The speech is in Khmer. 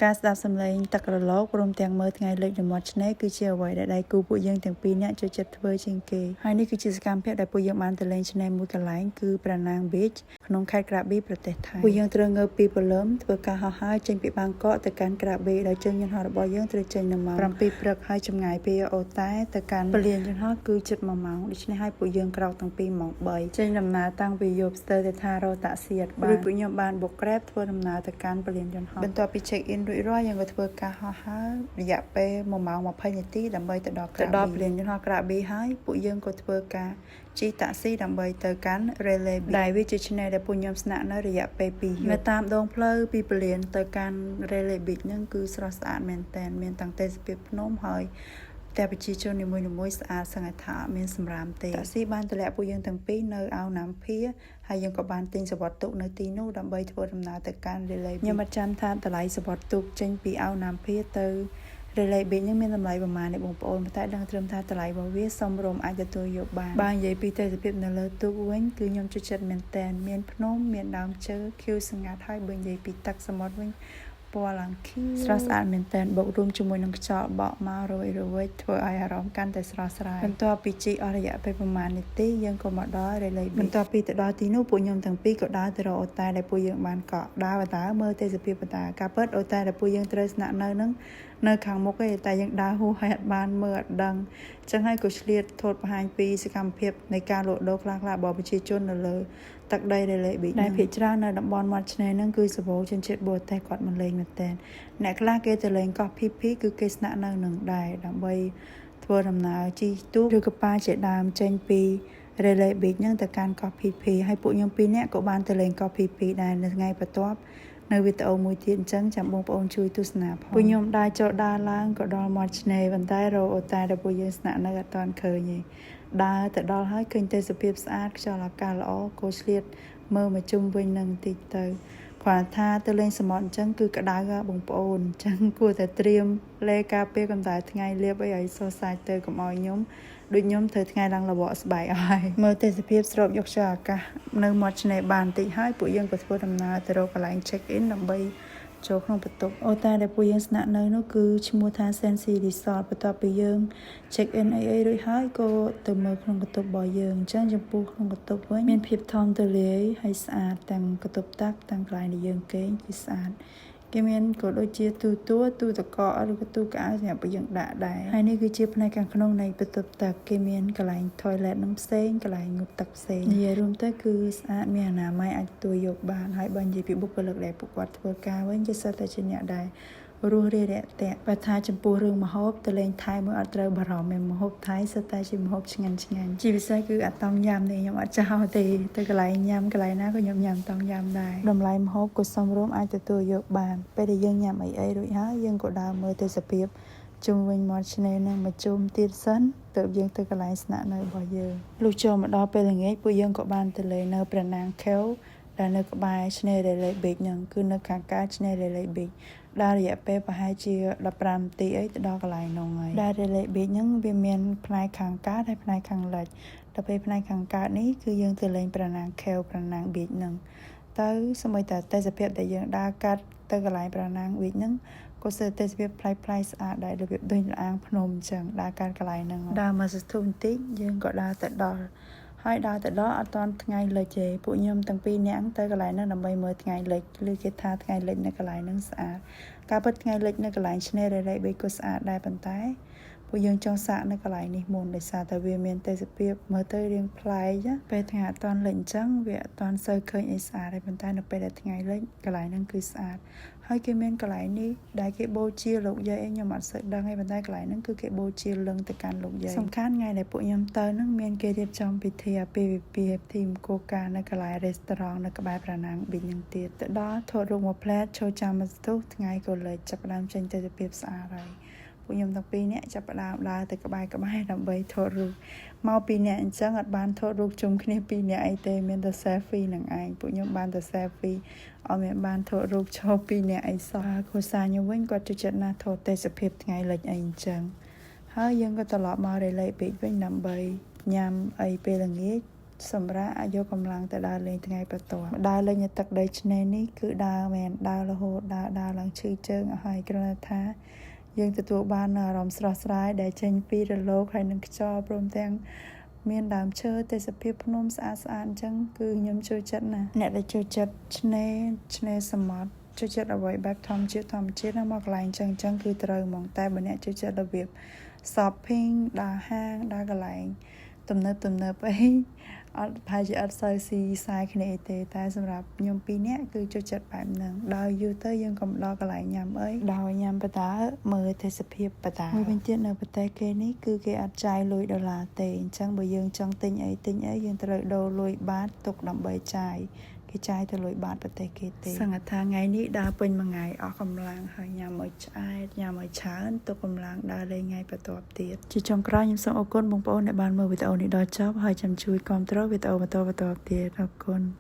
ការស្ដាប់សំឡេងទឹករលកព្រមទាំងមើលថ្ងៃលិចនៅមាត់ឆ្នេរគឺជាអ្វីដែលដៃគូពួកយើងទាំងពីរនាក់ចូលចិត្តធ្វើជាងគេហើយនេះគឺជាសកម្មភាពដែលពួកយើងបានទៅលេងឆ្នេរមួយកន្លែងគឺប្រាណាង Beach ក្នុងខេត្តក្រាប៊ីប្រទេសថៃពួកយើងត្រូវងើបពីព្រលឹមធ្វើការហោះហើរចេញពីបាងកកទៅកាន់ក្រាប៊ីដោយជើងយន្តហោះរបស់យើងត្រូវចេញនៅម៉ោង7ព្រឹកហើយចម្ងាយពីអូតែទៅកាន់ពលានយន្តហោះគឺជិត1ម៉ោងដូច្នេះហើយពួកយើងក្រោកតាំងពីម៉ោង3ចេញដំណើរតាំងពីយប់ស្ទើរតែថារកតាក់ស៊ីអត់បានរួចពួកខ្ញុំបានបុក Grab ធ្វើដំណើរទៅកាន់ពលានយន្តហោះបន្ទាប់ពី check in រួចរាល់យើងក៏ធ្វើការហោះហើររយៈពេល1ម៉ោង20នាទីដើម្បីទៅដល់ទៅដល់ពលានយន្តហោះក្រាប៊ីហើយពួកយើងក៏ធ្វើការជិះតាក់ស៊ីដើម្បីទៅកាន់ Railay Beach ដែលវាជាឆ្នេរដែលពួកខ្ញុំស្នាក់នៅរយៈពេល2យប់នៅតាមដងផ្លូវពីពលានទៅកាន់ Railay Beach ហ្នឹងគឺស្រស់ស្អាតមែនទែនមានទាំងទេសភាពភ្នំហើយផ្ទះប្រជាជននីមួយៗស្អាតសឹងតែថាអត់មានសម្រាមទេតាក់ស៊ីបានទម្លាក់ពួកយើងទាំងពីរនៅអោណាំភាហើយយើងក៏បានទិញសំបុត្រទូកនៅទីនោះដើម្បីធ្វើដំណើរទៅកាន់ Railay Beach ខ្ញុំអត់ចាំថាតម្លៃសំបុត្រទូកចេញពីអោណាំភាទៅ Railay Beach ហ្នឹងមានតម្លៃប្រហែលនេះបងប្អូនប៉ុន្តែដឹងត្រឹមថាតម្លៃរបស់វាសមរម្យអាចទទួលយកបានបើនិយាយពីទេសភាពនៅលើទូកវិញគឺខ្ញុំចូលចិត្តមែនទែនមានភ្នំមានដើមឈើខៀវស្ងាត់ហើយបើនិយាយពីទឹកសមុទ្រវិញពណ៌ឡើងខៀវស្រស់ស្អាតមែនទែនបូករួមជាមួយនឹងខ្យល់បក់មករយរវិចធ្វើឲ្យអារម្មណ៍កាន់តែស្រស់ស្រាយបន្ទាប់ពីជិះអស់រយៈពេលប្រហែលនាទីយើងក៏មកដល់ Railay Beach បន្ទាប់ពីទៅដល់ទីនោះពួកខ្ញុំទាំងពីរក៏ដើរទៅរកអូតែលដែលពួកយើងបានកក់ដើរដើរមើលទេសភាពបតាការពិតអូតែលដែលពួកយើងត្រូវស្នាក់នៅនឹងនៅខាងមុខឯងតែយើងដើរហួសហើយអត់បានមើលអត់ដឹងអញ្ចឹងហើយក៏ឆ្លៀតថតបង្ហាញពីសកម្មភាពនៃការលក់ដូរខ្លះៗរបស់ប្រជាជននៅលើទឹកដី Railay Beach ដែលភាគច្រើននៅតំបន់មាត់ឆ្នេរហ្នឹងគឺសម្បូរជនជាតិបរទេសគាត់មកលេងមែនតើអ្នកខ្លះគេទៅលេងកោះភីភីគឺគេស្នាក់នៅនឹងដែរដើម្បីធ្វើដំណើរជិះទូកឬកប៉ាល់ជាដើមចេញពី Railay Beach ហ្នឹងទៅកាន់កោះភីភីហើយពួកខ្ញុំពីរនាក់ក៏បានទៅលេងកោះភីភីដែរនៅថ្ងៃបន្ទាប់នៅវីដេអូមួយទៀតអញ្ចឹងចាំបងប្អូនជួយទស្សនាផងពួកខ្ញុំដើរចូលដើរឡើងក៏ដល់មាត់ឆ្នេរប៉ុន្តែរកអូតែលដែលពួកយើងស្នាក់នៅអត់ទាន់ឃើញទេដើរទៅដល់ហើយឃើញទេសភាពស្អាតខ្យល់អាកាសល្អក៏ឆ្លៀតមើលមកជុំវិញនឹងបន្តិចទៅគ្រាន់ថាទៅលេងសមុទ្រអញ្ចឹងគឺក្តៅហ៎បងប្អូនអញ្ចឹងគួរតែត្រៀមលេការពារកម្ដៅថ្ងៃលាបអីឲ្យសុសសាច់ទៅកុំឲ្យខ្ញុំដូចខ្ញុំធ្វើថ្ងៃឡើងលវក់ស្បែកអស់ហើយមើលទេសភាពស្រូបយកខ្យល់អាកាសនៅមាត់ឆ្នេរបានបន្តិចហើយពួកយើងក៏ធ្វើដំណើរទៅរកកន្លែង check in ដើម្បីចូលក្នុងបន្ទប់អូតែលដែលពួកយើងស្នាក់នៅនោះគឺឈ្មោះថា Sensi Resort បន្ទាប់ពីយើង check in អីអីរួចហើយក៏ទៅមើលក្នុងបន្ទប់របស់យើងអញ្ចឹងចំពោះក្នុងបន្ទប់វិញមានភាពធំទូលាយហើយស្អាតទាំងបន្ទប់ទឹកទាំងកន្លែងដែលយើងគេងគឺស្អាតគេមានក៏ដូចជាទូទួទូតកកឬក៏ទូកៅសម្រាប់ឲ្យយើងដាក់ដែរហើយនេះគឺជាផ្នែកខាងក្នុងនៃបន្ទប់ទឹកគេមានកន្លែង toilet នឹងផ្សេងកន្លែងងូតទឹកផ្សេងនិយាយរួមទៅគឺស្អាតមានអនាម័យអាចទទួលយកបានហើយបើនិយាយពីបុគ្គលិកដែលពួកគាត់ធ្វើការវិញជាសិតតែជាអ្នកដែលរស់រាយរាក់ទាក់បើថាចំពោះរឿងម្ហូបទៅលេងថៃមើលអត់ត្រូវបារម្ភទេម្ហូបថៃសុទ្ធតែជាម្ហូបឆ្ងាញ់ឆ្ងាញ់ជាពិសេសគឺអាតង់យ៉ាំនេះខ្ញុំអត់ចោលទេទៅកន្លែងញ៉ាំកន្លែងណាក៏ខ្ញុំញ៉ាំតង់យ៉ាំដែរតម្លៃម្ហូបក៏សមរម្យអាចទទួលយកបានពេលដែលយើងញ៉ាំអីអីរួចហើយយើងក៏ដើរមើលទេសភាពជុំវិញមាត់ឆ្នេរនឹងមកជុំទៀតសិនទើបយើងទៅកន្លែងស្នាក់នៅរបស់យើងលុះចូលមកដល់ពេលល្ងាចពួកយើងក៏បានទៅលេងនៅព្រះនាងខេវដែលនៅក្បែរឆ្នេរ Railay Beach ហ្នឹងគឺនៅខាងកើតឆ្នេរ Railay Beach ដើររយៈពេលប្រហែលជា15នាទីអីទៅដល់កន្លែងនោះហើយដែល Railay Beach ហ្នឹងវាមានផ្នែកខាងកើតហើយផ្នែកខាងលិចដល់ពេលផ្នែកខាងកើតនេះគឺយើងទៅលេងព្រះនាងខេវព្រះនាង Beach ហ្នឹងទៅសម្បីតែទេសភាពដែលយើងដើរកាត់ទៅកន្លែងព្រះនាង Beach ហ្នឹងក៏សើទេសភាពប្លែកៗស្អាតដែររបៀបដូចល្អាងភ្នំអញ្ចឹងដើរកាត់កន្លែងហ្នឹងដើរមកសន្ទុះបន្តិចយើងក៏ដើរទៅដល់ហើយដើរទៅដល់អត់ទាន់ថ្ងៃលិចទេពួកខ្ញុំទាំងពីរនាក់ទៅកន្លែងហ្នឹងដើម្បីមើលថ្ងៃលិចឬគេថាថ្ងៃលិចនៅកន្លែងហ្នឹងស្អាតការពិតថ្ងៃលិចនៅកន្លែងឆ្នេរ Railay Beach ក៏ស្អាតដែរប៉ុន្តែពួកយើងចង់សាកនៅកន្លែងនេះមុនដោយសារតែវាមានទេសភាពមើលទៅរៀងប្លែកពេលថ្ងៃអត់ទាន់លិចអញ្ចឹងវាអត់ទាន់សូវឃើញអីស្អាតទេប៉ុន្តែនៅពេលដែលថ្ងៃលិចកន្លែងហ្នឹងគឺស្អាតហើយគេមានកន្លែងនេះដែលគេបូជាលោកយាយអីខ្ញុំអត់សូវដឹងទេប៉ុន្តែកន្លែងហ្នឹងគឺគេបូជាលឹងទៅកាន់លោកយាយសំខាន់ថ្ងៃដែលពួកខ្ញុំទៅហ្នឹងមានគេរៀបចំពិធីអាពាហ៍ពិពាហ៍ពិធីមង្គលការនៅកន្លែង restaurant នៅក្បែរប្រាណាង Beach ហ្នឹងទៀតទៅដល់ថតរូបមួយផ្លែតចូលចាំមួយស្ទុះថ្ងៃក៏លិចចាប់ផ្ដើមចេញទេសភាពស្អាតហើយពួកខ្ញុំទាំងពីរនាក់ចាប់ផ្ដើមដើរទៅក្បែរក្បែរដើម្បីថតរូបមកពីរនាក់អញ្ចឹងអត់បានថតរូបជុំគ្នាពីរនាក់អីទេមានតែ selfie នឹងឯងពួកខ្ញុំបានតែ selfie អត់មានបានថតរូបឈរពីរនាក់អីសោះគ្រួសារខ្ញុំវិញគាត់ចូលចិត្តណាស់ថតទេសភាពថ្ងៃលិចអីអញ្ចឹងហើយយើងក៏ត្រឡប់មក Railay Beach វិញដើម្បីញ៉ាំអីពេលល្ងាច។ សម្រាប់យកកម្លាំងទៅដើរលេងថ្ងៃបន្ទាប់ដើរលេងនៅទឹកដីឆ្នេរនេះគឺដើរមែនដើររហូតដើរដើរឡើងឈឺជើងអស់ហើយគ្រាន់តែថាយើងទទួលបាននូវអារម្មណ៍ស្រស់ស្រាយដែលចេញពីរលកហើយនឹងខ្យល់ព្រមទាំងមានដើមឈើទេសភាពភ្នំស្អាតស្អាតអញ្ចឹងគឺខ្ញុំចូលចិត្តណាស់អ្នកដែលចូលចិត្តឆ្នេរឆ្នេរសមុទ្រចូលចិត្តអ្វីបែបធម្មជាតិធម្មជាតិណាមកកន្លែងអញ្ចឹងអញ្ចឹងគឺត្រូវហ្មងតែបើអ្នកចូលចិត្តរបៀប shopping ដើរហាងដើរកន្លែងទំនើបទំនើបអីអត់ប្រហែលជាអត់សូវស៊ីខ្សែគ្នាអីទេតែសម្រាប់ខ្ញុំពីរនាក់គឺចូលចិត្តបែបហ្នឹងដល់យូរទៅយើងក៏មកដល់កន្លែងញ៉ាំអីដោយញ៉ាំបដាមើលទេសភាពបដាមួយវិញទៀតនៅប្រទេសគេនេះគឺគេអត់ចាយលុយដុល្លារទេអញ្ចឹងបើយើងចង់ទិញអីទិញអីយើងត្រូវដូរលុយបាតទុកដើម្បីចាយគេចាយទៅលុយបាតប្រទេសគេទេសង្ឃថាថ្ងៃនេះដើរពេញមួយថ្ងៃអស់កម្លាំងហើយញ៉ាំឲ្យឆ្អែតញ៉ាំឲ្យច្រើនទុកកម្លាំងដើរលេងថ្ងៃបន្ទាប់ទៀតជាចុងក្រោយខ្ញុំសូមអរគុណបងប្អូនដែលបានមើលវីដេអូនេះដល់ចប់ហើយចាំជួយគាំទ្រវីដេអូបន្តបន្តទៀតអរគុណ។